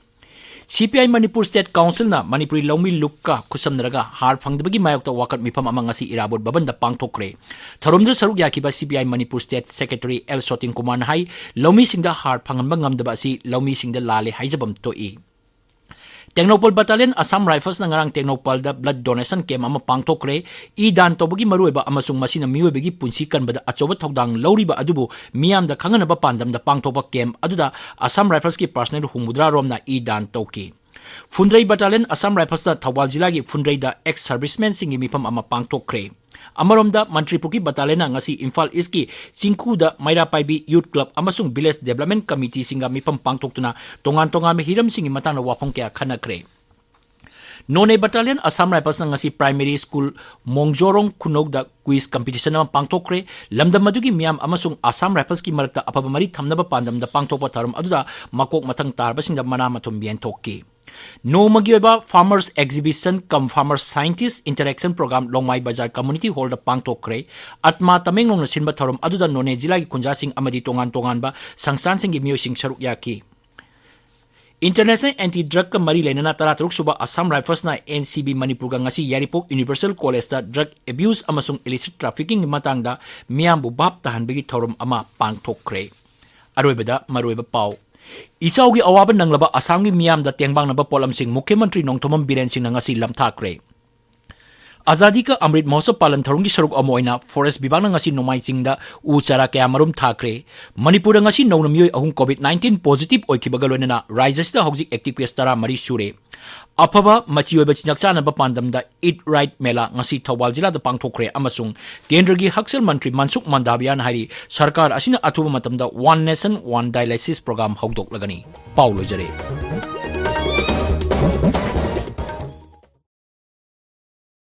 ꯁꯤ P I Manipur State Councilꯅ Manipuri ꯂꯧꯃꯤ ꯂꯨꯞꯀ ꯈꯨꯠꯁꯝꯅꯔꯒ ꯍꯥꯔ ꯐꯪꯗꯕꯒꯤ ꯃꯥꯌꯣꯛꯇ ꯋꯥꯀꯠ ꯃꯤꯐꯝ ꯑꯃ ꯉꯁꯤ ꯏꯔꯥꯕꯣꯠ ꯚꯕꯟꯗ ꯄꯥꯡꯊꯣꯛꯈ꯭ꯔꯦ꯫ ꯊꯧꯔꯝꯗꯨꯗ ꯁꯔꯨꯛ ꯌꯥꯈꯤꯕ C P I Manipur State Secretary L Sotin ꯀꯨꯃꯥꯔꯅ ꯍꯥꯏ, ꯂꯧꯃꯤꯁꯤꯡꯗ ꯍꯥꯔ ꯐꯪꯍꯟꯕ ꯉꯝꯗꯕ ꯑꯁꯤ ꯂꯧꯃꯤꯁꯤꯡꯗ ꯂꯥꯜꯂꯦ ꯍꯥꯏꯖꯕꯝ ꯊꯣꯛꯏ꯫ ꯇꯦꯡꯅꯧꯄꯜ Battalion Assam Riflesꯅ ꯉꯔꯥꯡ ꯇꯦꯡꯅꯧꯄꯜꯗ blood donation camp ꯑꯃ ꯄꯥꯡꯊꯣꯛꯈ꯭ꯔꯦ꯫ ꯏ ꯗꯥꯟ ꯇꯧꯕꯒꯤ ꯃꯔꯨꯑꯣꯏꯕ ꯑꯃꯁꯨꯡ ꯃꯁꯤꯅ ꯃꯤꯑꯣꯏꯕꯒꯤ ꯄꯨꯟꯁꯤ ꯀꯟꯕꯗ ꯑꯆꯧꯕ ꯊꯧꯗꯥꯡ ꯂꯧꯔꯤꯕ ꯑꯗꯨꯕꯨ ꯃꯤꯌꯥꯝꯗ ꯈꯪꯍꯟꯅꯕ ꯄꯥꯟꯗꯝꯗ ꯄꯥꯡꯊꯣꯛꯄ camp ꯑꯗꯨꯗ Assam Riflesꯀꯤ personnel ꯍꯨꯝꯐꯨꯇꯔꯥ ꯔꯣꯝꯅ ꯏ ꯗꯥꯟ ꯇꯧꯈꯤ꯫ ꯐꯨꯟꯗ꯭ꯔꯩ Battalion Assam Riflesꯅ ꯊꯧꯕꯥꯜ ꯖꯤꯂꯥꯒꯤ ꯐꯨꯟꯗ꯭ꯔꯩꯗ ex servicemenꯁꯤꯡꯒꯤ ꯃꯤꯐꯝ ꯑꯃ ꯄꯥꯡꯊꯣꯛꯈ꯭ꯔꯦ꯫ ꯑꯃꯔꯣꯝꯗ, ꯃꯟꯇ꯭ꯔꯤ ꯄꯨꯈ꯭ꯔꯤ Battalionꯅ ꯉꯁꯤ ꯏꯝꯐꯥꯜ Eastꯀꯤ ꯆꯤꯡꯈꯨꯗ ꯃꯩꯔꯥ ꯄꯥꯏꯕꯤ Youth Club ꯑꯃꯁꯨꯡ Village Development Committeeꯁꯤꯡꯒ ꯃꯤꯐꯝ ꯄꯥꯡꯊꯣꯛꯇꯨꯅ ꯇꯣꯉꯥꯟ ꯇꯣꯉꯥꯟꯕ ꯍꯤꯔꯝꯁꯤꯡꯒꯤ ꯃꯇꯥꯡꯗ ꯋꯥꯐꯝ ꯀꯌꯥ ꯈꯟꯅꯈ꯭ꯔꯦ꯫ Noney Battalion Assam Riflesꯅ ꯉꯁꯤ Primary School ꯃꯣꯡꯖꯣꯔꯣꯡ ꯈꯨꯅꯧꯗ quiz competition ꯑꯃ ꯄꯥꯡꯊꯣꯛꯈ꯭ꯔꯦ꯫ ꯂꯝꯗꯝ ꯑꯗꯨꯒꯤ ꯃꯤꯌꯥꯝ ꯑꯃꯁꯨꯡ Assam Riflesꯀꯤ ꯃꯔꯛꯇ ꯑꯐꯕ ꯃꯔꯤ ꯊꯝꯅꯕ ꯄꯥꯟꯗꯝꯗ ꯄꯥꯡꯊꯣꯛꯄ ꯊꯧꯔꯝ ꯑꯗꯨꯗ ꯃꯀꯣꯛ ꯃꯊꯪ ꯇꯥꯔꯕꯁꯤꯡꯗ ꯃꯅꯥ ꯃꯊꯨꯝ ꯌꯦꯟꯊꯣꯛꯈꯤ꯫ ꯅꯣꯡꯃꯒꯤ ꯑꯣꯏꯕ Farmers Exhibition cum Farmer Scientist Interaction Program ꯂꯣꯡꯃꯥꯏ ꯕꯖꯥꯔ Community Hallꯗ ꯄꯥꯡꯊꯣꯛꯈ꯭ꯔꯦ꯫ ꯑꯠꯃꯥ ꯇꯃꯦꯡꯂꯣꯡꯅ ꯁꯤꯟꯕ ꯊꯧꯔꯝ ꯑꯗꯨꯗ ꯅꯣꯅꯦ ꯖꯤꯂꯥꯒꯤ ꯈꯨꯟꯖꯥꯁꯤꯡ ꯑꯃꯗꯤ ꯇꯣꯉꯥꯟ ꯇꯣꯉꯥꯟꯕ ꯁꯪꯁꯊꯥꯟꯁꯤꯡꯒꯤ ꯃꯤꯑꯣꯏꯁꯤꯡ ꯁꯔꯨꯛ ꯌꯥꯈꯤ꯫ International Anti Drugꯀ ꯃꯔꯤ ꯂꯩꯅꯅ ꯇꯔꯥꯇꯔꯨꯛ ꯁꯨꯕ Assam Riflesꯅ NCB ꯃꯅꯤꯄꯨꯔꯒ ꯉꯁꯤ ꯌꯥꯏꯔꯤꯄꯣꯛ Universal Collegeꯇ drug abuse ꯑꯃꯁꯨꯡ illicit traffickingꯒꯤ ꯃꯇꯥꯡꯗ ꯃꯤꯌꯥꯝꯕꯨ ꯚꯥꯞ ꯇꯥꯍꯟꯕꯒꯤ ꯊꯧꯔꯝ ꯑꯃ ꯄꯥꯡꯊꯣꯛꯈ꯭ꯔꯦ꯫ ꯑꯔꯣꯏꯕꯗ ꯃꯔꯨꯑꯣꯏꯕ ꯄꯥꯎ꯫ ꯏꯆꯥꯎꯒꯤ ꯑꯋꯥꯕ ꯅꯪꯂꯕ ꯑꯁꯥꯝꯒꯤ ꯃꯤꯌꯥꯝꯗ ꯇꯦꯡꯕꯥꯡꯅꯕ ꯄꯣꯠꯂꯝꯁꯤꯡ ꯃꯨꯈ꯭ꯌ ꯃꯟꯇ꯭ꯔꯤ ꯅꯣꯡꯊꯣꯝꯕꯝ ꯕꯤꯔꯦꯟ ꯁꯤꯡꯅ ꯉꯁꯤ ꯂꯝꯊꯥꯈ꯭ꯔꯦ꯫ ꯑꯖꯥꯗꯤ ꯀꯥ ꯑꯃ꯭ꯔꯤꯠ ꯃꯍꯣꯠꯁꯕ ꯄꯥꯂꯟ ꯊꯧꯔꯝꯒꯤ ꯁꯔꯨꯛ ꯑꯃ ꯑꯣꯏꯅ Forest ꯕꯤꯚꯥꯒꯅ ꯉꯁꯤ ꯅꯣꯡꯃꯥꯏ ꯆꯤꯡꯗ ꯎ ꯆꯥꯔꯥ ꯀꯌꯥ ꯃꯔꯨꯝ ꯊꯥꯈ꯭ꯔꯦ꯫ ꯃꯅꯤꯄꯨꯔꯗ ꯉꯁꯤ ꯅꯧꯅ ꯃꯤꯑꯣꯏ ꯑꯍꯨꯝ COVID nineteen positive ꯑꯣꯏꯈꯤꯕꯒ ꯂꯣꯏꯅꯅ ꯔꯥꯖ꯭ꯌꯁꯤꯗ ꯍꯧꯖꯤꯛ active case ꯇꯔꯥꯃꯔꯤ ꯁꯨꯔꯦ꯫ ꯑꯐꯕ ꯃꯆꯤ ꯑꯣꯏꯕ ꯆꯤꯟꯖꯥꯛ ꯆꯥꯅꯕ ꯄꯥꯟꯗꯝꯗ Eat Right ꯃꯦꯂꯥ ꯉꯁꯤ ꯊꯧꯕꯥꯜ ꯖꯤꯂꯥꯗ ꯄꯥꯡꯊꯣꯛꯈ꯭ꯔꯦ ꯑꯃꯁꯨꯡ ꯀꯦꯟꯗ꯭ꯔꯒꯤ ꯍꯛꯁꯦꯜ ꯃꯟꯇ꯭ꯔꯤ ꯃꯟꯁꯨꯈ ꯃꯟꯗꯥꯚꯤꯌꯥꯅ ꯍꯥꯏꯔꯤ, ꯁꯔꯀꯥꯔ ꯑꯁꯤꯅ ꯑꯊꯨꯕ ꯃꯇꯝꯗ One Nation One Dialysis Program ꯍꯧꯗꯣꯛꯂꯒꯅꯤ꯫ ꯄꯥꯎ ꯂꯣꯏꯖꯔꯦ꯫